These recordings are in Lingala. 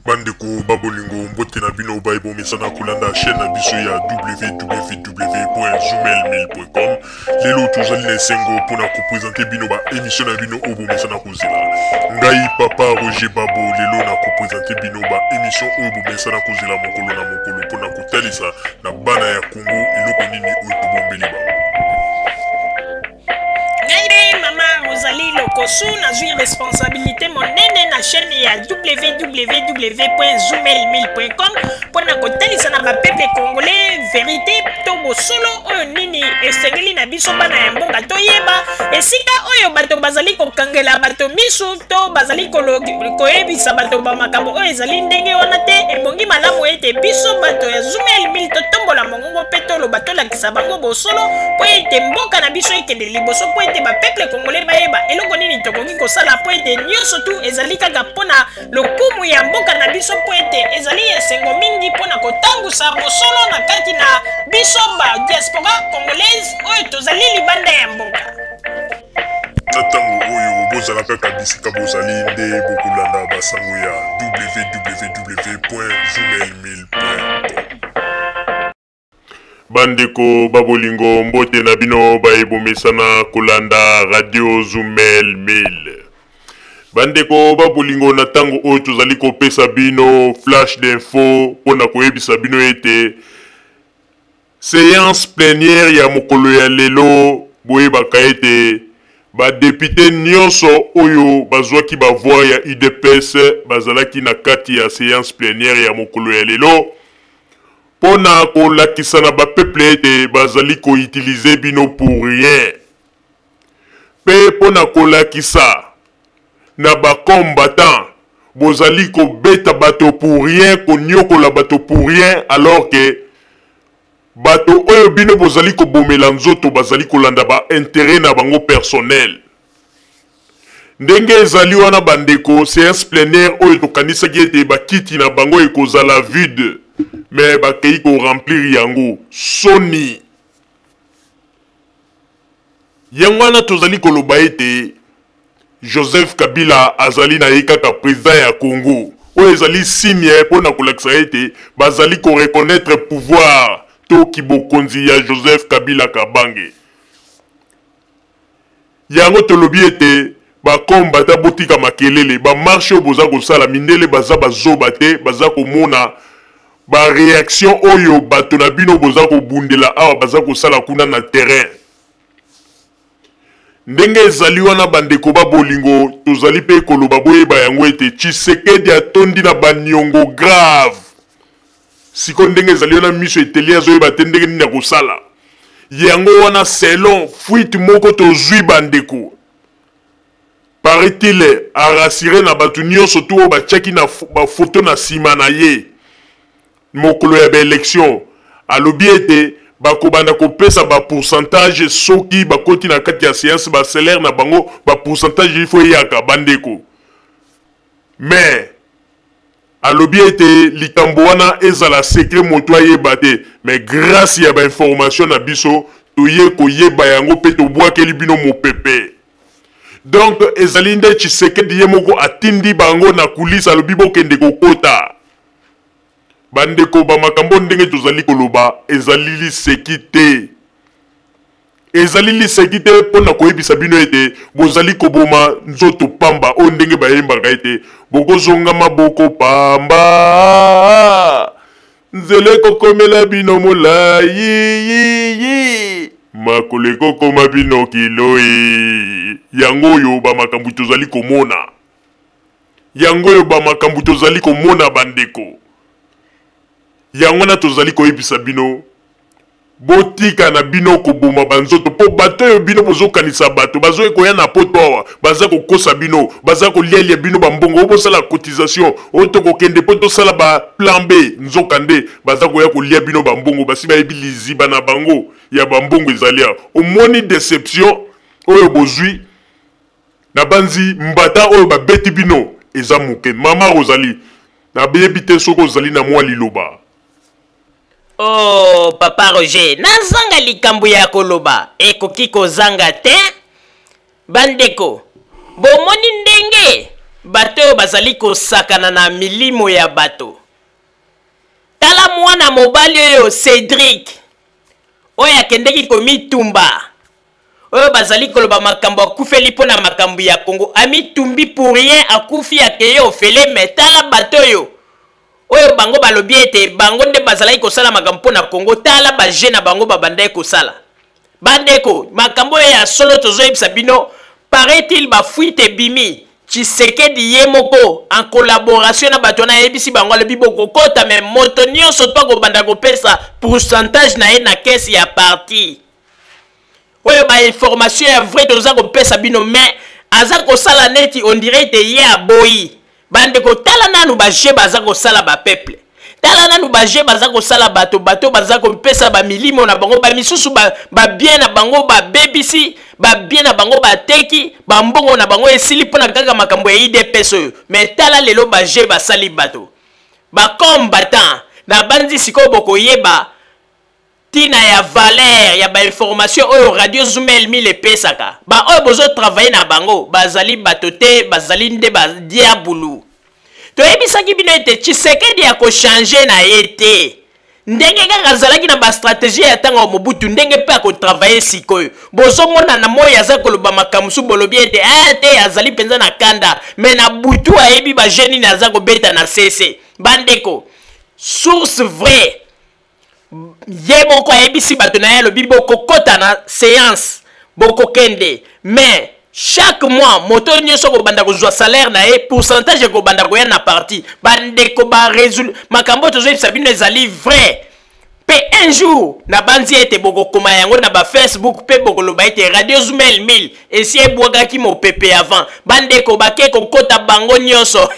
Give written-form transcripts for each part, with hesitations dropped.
Bandeko ba bolingo, mbote na bino baye bomesana kolanda chaîne na biso ya www.zoomail1000.com. Lelo tozali na esengo mpona kopresente bino ba émission na bino oyo bomesana kozela. Ngai papa Roger Babo, lelo na kopresente bino ba émission oyo bomesana kozela mokolo na mokolo mpona kotalisa na bana ya Congo eloko nini oyo tobombeli bango. Ngai nde mama Rosalie Lokosu, nazwi responsabilité monene na chaîne ya www.zoomail1000.com mpo na kotalisa na bapeuple congolais verité to bosolo oyo nini esengeli na biso bana ya mboka toyeba esika oyo bato bazali kokangela bato misu to bazali koyebisa bato ba makambo oyo ezali ndenge wana te. Ebongi malamu ete biso bato ya Zoomail 1000 totombola mongongo mpe toloba, tolakisa bango bosolo mpo ete mboka na biso ekende liboso, mpo ete bapeuple congolais bayeba eloko nini tokoki kosala, mpo ete nyonso tu ezali kaka mpo na lokumu ya mboka na biso, mpo ete ezali esengo mingi mpo na kotangusa bosolo na kati na biso ba diaspora congolaise oyo tozali libanda ya mboka. Na ntango oyo bozala kaka bisika bozali nde bokolanda basango ya www.zoomail1000.com. Bandeko ba bolingo, mbote na bino baye bomesana kolanda radio Zumel 1000. Bandeko ba bolingo, na ntango oyo tozali kopesa bino flash d'info mpo na koyebisa bino ete séance plénière ya mokolo ya lelo, boyebaka ete badepute nyonso oyo bazwaki bavoix ya UDPS bazalaki na kati ya séance plénière ya mokolo ya lelo mpo na kolakisa na bapeuple ete bazali koutilize bino pour rien, mpe mpo na kolakisa na bacombattant bozali kobeta bato pour rien, konyokola bato pour rien, alors que bato oyo bino bozali kobomela nzoto bazali kolanda ba intérêt na bango personnel. Ndenge ezali wana bandeko, séance plénière oyo tokanisaki ete bakiti na bango ekozala vide, mais bakei koremplir yango. Soni. Yango wana tozali koloba ete Joseph Kabila azali na ye kaka président ya Congo. Oyo ezali signe mpo na kolakisa ete bazali koreconnaître pouvoir to kibokonzi ya Joseph Kabila Kabange. Yango tolobi ete bakombata botika makelele, bamarche oyo boza kosala, mindele baza bazoba te, baza komona bareaction oyo bato na bino boza kobundela awa baza kosala kuna na terrain. Ndenge ezali wana bandeko ba bolingo, tozali mpe koloba boyeba yango ete Tshisekedi atondi na baniongo grave. Sikoyo ndenge ezali wana, miso eteli, azoyeba te ndenge nini akosala. Yango wana selon fuite moko tozwi bandeko, paraît-il arasire na bato nyonso tu oyo batiaki na bafoto na nsima na ye mokolo ya baelection, alobi ete bakobanda kopesa bapourcentage soki bakoti na kati ya séance, basalaire na bango bapourcentage il faut eyaka bandeko. Mais alobi ete likambo wana ezala secret, moto ayeba te. Mais grâce ya bainformation na biso toye koyeba yango mpe tobwakeli bino mopepe. Donc ezali nde Tshisekedi ye moko atindi bango na kulise, alobi bokende kokota. Bandeko, bamakambo ndenge tozali koloba ezali liseki te, ezali liseki te mpo na koyebisa bino ete bozali koboma nzoto pamba. Oyo ndenge bayembaka ete bokozonga maboko pamba, nzela ekokomela bino molai, makolo ekokoma bino kiloi. Yango oyo bamakambo tozali komona, yango oyo bamakambo tozali komona bandeko. Yango wana tozali koyebisa bino botika na bino koboma banzoto, mpo bato oyo bino bozokanisa bato bazoki koya na poto awa baza kokosa bino, baza kolialia bino bambongo oyo bosala cotisation oyo tokokende mpo tosala ba plan B, nzoka nde baza koya kolia bino bambongo. Basi bayebi liziba na bango ya bambongo ezali awa. Omoni deception oyo bozwi na banzi mbata oyo babeti bino eza moke. Mama Rosalie, nayebi te soki ozali na mwa liloba. Oh, papa Roger, nazanga likambo ya koloba, ekoki kozanga te. Bandeko, bomoni ndenge Bato oyo bazali kosakana na milimo ya bato. Tala mwana mobali oyo Cedric oyo akendeki komitumba, oyo bazali koloba makambo akufeli mpo na makambo ya Congo, amitumbi pour rien, akufi akeye ofele. Me tala bato oyo oyo bango balobi ete bango nde bazalaki kosala makambo mpo na Congo, tala ba jeu na bango babandaki kosala. Bandeko, makambo oyo ya solo tozoyebisa bino, paraît-il ba fuite ebimi. Tshisekedi ye moko en collaboration na bato wana ayebisi bango, alobi bokokota me moto nyonso to akobanda kopesa pourcentage na ye na kesi ya parti. Oyo ba information ya vrai toza kopesa bino, mais aza kosala neti on dirait ete ye aboyi. Bandeko, tala nanu ba jeu baza kosala ba peuple, tala nanu ba jeu baza kosala bato, bato baza kopesa ba milimo na bango, ba misusu ba bien na bango babebisi, ba bien na bango bateki, ba mbongo na bango esili mpona kaka makambo ya UDPS oyo. Mais tala lelo ba jeu basali bato ba combattant. Nabanzi sikoyo bokoyeba tina ya valeur ya ba information oyo Radio Zumel 1000 epesaka. Ba oyo bozo travailler na bango bazali bato te, bazali nde ba diabulu. Toyebisaki bino ete Tshisekedi ako changer na ye te. Ndenge kaka azalaki na ba stratégie ya ntango ya Mobutu, ndenge mpe ako travailler sikoyo. Bozomona na moi aza koloba makambo mosusu, bolobi ete te azali mpenza na kanda, mais na butu ayebi ba jeunes nini aza kobeta na sese. Bandeko, source vraie, ye moko ayebisi bato na ye, alobi bokokota na séance, bokokende, mais chaque mois moto nyonso akobanda kozwa salaire na ye, pourcentage ekobanda koya na parti. Bandeko, ba résolu makambo oyo tozoyebisa bino ezali vrai. Mpe un jour nabanzi ete bokokoma yango na ba Facebook mpe bokoloba ete Radio Zumel 1000 esi ebwakaki mopepe avant. Bandeko, bake kokota bango nyonso.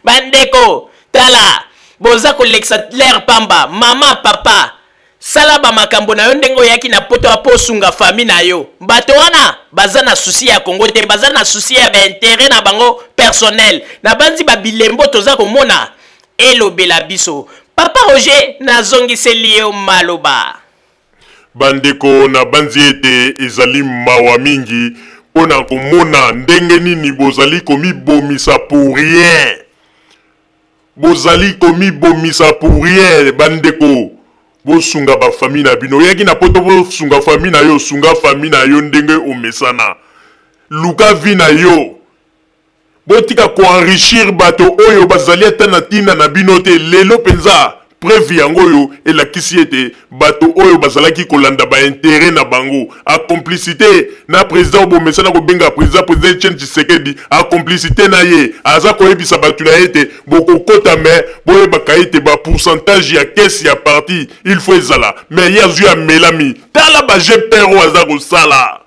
Bandeko, tala, boza kolekisa l'air pamba. Mama, papa, sala ba makambo na yo ndenge oyaki na poto apo osunga famille na yo. Bato wana baza na souci ya Congo te, baza na souci ya ba intérêt na bango personnel. Nabanzi ba bilembo toza komona elobela biso. Papa Roger, nazongiseli yo maloba. Bandeko, nabanzi ete ezali mawa mingi mpo na komona ndenge nini bozali komibomisa pour rien. Bozali komibomisa pour rien, bandeko. Bosunga ba famille na bino. Oyaki na poto bosunga famille na yo, sunga famille na yo ndenge omesana. Luka vie na yo. Botika ko enrichir bato oyo bazali ata na tina na bino te. Lelo penza preuve yango oyo elakisi ete bato oyo bazalaki kolanda ba intérêt na bango a complicité na président oyo bomesana kobenga président, président Etienne Tshisekedi, a complicité na ye aza koyebisa bato na ye ete bokokota, mais boyebaka ete ba pourcentage ya caisse ya parti il faut ezala, mais ye azwi amelami. Tala ba GPR oyo aza kosala,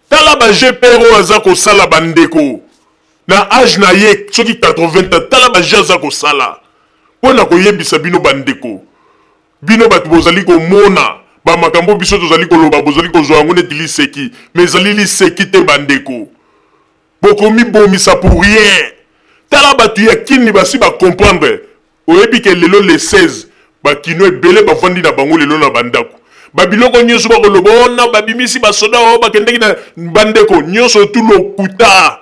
tala ba GPR oyo aza kosala bandeko na age na ye soki 80 ans, tala ba G aza kosala. Mpo na koyebisa bino bandeko, bino bato bozali komona ba makambo biso tozali koloba, bozali kozwa yango neti liseki, mais ezali liseki te bandeko. Bokomibomisa pour rien. Tala bato ya Kini basi ba comprendre. Oyebi ke lelo le 16 ba kino ebele bavandi na bango lelo na bandako. Ba biloko nyonso bakoloba ona babimisi basoda oyo bakendeki na bandeko nyonso tu lokuta.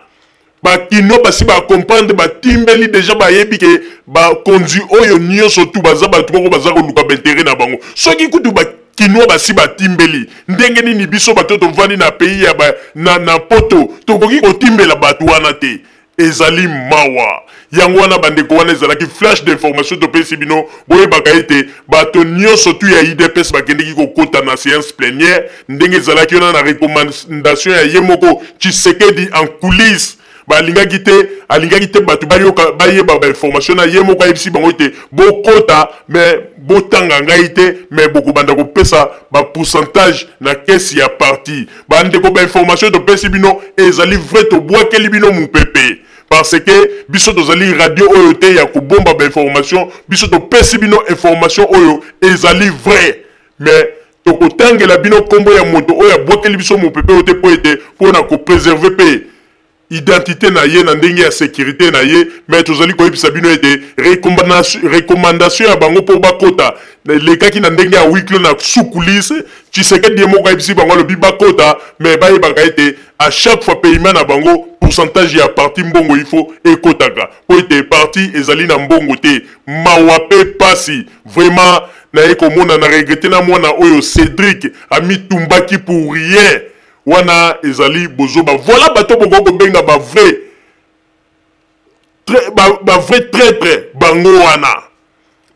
Ba kino basi ba comprendre, batimbeli deja, bayebi ke bakonzi oyo nyonso tu baza bato moko baza koluka ba intérêt na bango. Soki kutu ba kinois basi batimbeli, ndenge nini biso bato tovandi na pays ya ba, na poto tokoki kotimbela bato wana te? Ezali mawa. Yango wana bandeko, wana ezalaki flash d'information topesi bino. Boyebaka ete bato nyonso tu ya UDPS bakendeki kokota na séance plénière ndenge ezalaki wana na recommandation ya ye moko Tshisekedi en coulisses. Balingaki te, alingaki te bato bayoka, bayeba ba information na ye moko. Ayebisi bango ete bokota, mais botanga ngai te, mais bokobanda kopesa ba pourcentage na caisse ya parti. Bandeko, ba information topesi bino ezali vrai, tobwakeli bino mopepe parce que biso tozali radio oyo te ya kobomba ba information. Biso topesi bino information oyo ezali vrai, mais tokotangela bino nkombo ya moto oyo abwakeli biso mopepe oyo te, mpo ete mpona kopréserver mpe identité na ye na ndenge ya sécurité na ye. Mais tozali koyebisa bino ete recommandation ya bango mpo bakota elekaki na ndenge ya huis clos, na sous coulisse. Tshisekedi ye moko ayebisi bango, alobi bakota, mais bayebaka ete à chaque fois paiement na bango, pourcentage ya parti, mbongo il faut ekotaka, mpo ete parti ezali na mbongo te. Mawa mpe pasi vraiment naye komona na regretter na mwana oyo Cédric amitumbaki pour rien. Wana ezali bozoba. Voilà bato bokoki kobenga bavrai bavrai traître bango wana,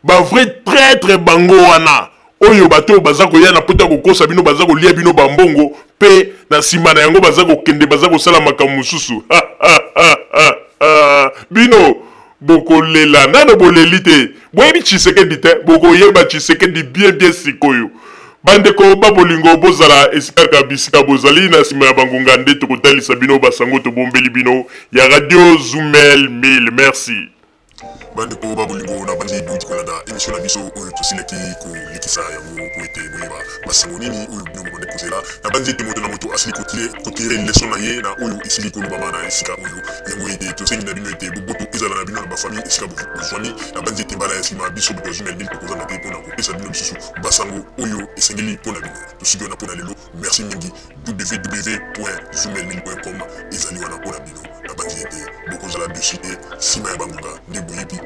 bavrai traître bango wana oyo bato oyo baza koya na pota kokosa bino, baza kolia bino bambongo, mpe na nsima na yango baza kokende, baza kosala makambo mosusu. Bino bokolela nano, boleli te, boyebi Tshisekedi te, bokoyeba Tshisekedi bien bien sikoyo. Bandeko babolingo, bozala esika bisika bozali. Na nsima ya bangonga nde tokotalisa bino basango tobombeli bino ya Radio Zumel 1000. Merci. Bandeko babolingo, na bandi bouti kolanda émission na biso oyo tosilaki kolekisa yango po ete boyeba basango nini oyo bino bobandi kozela. Na bandi ete moto na moto asili kotirer leçon na ye na oyo esili kolobama na esika oyo yango, ete tosengi na bino ete boboto ezala na bino na bafamille esika bozwami. Na bandi ete mbala ya nsima, biso bato ya Zumel 1000 tokozanga te mpona kopesa bino lisusu basango oyo esengeli mpo na bino. Tosuki wana mpo na lelo. Merci mingi. www.zumel1000.com ezali wana mpo na bino. Na bandi ete bokozala déçus te. Nsima ya bangonga nde boyebi.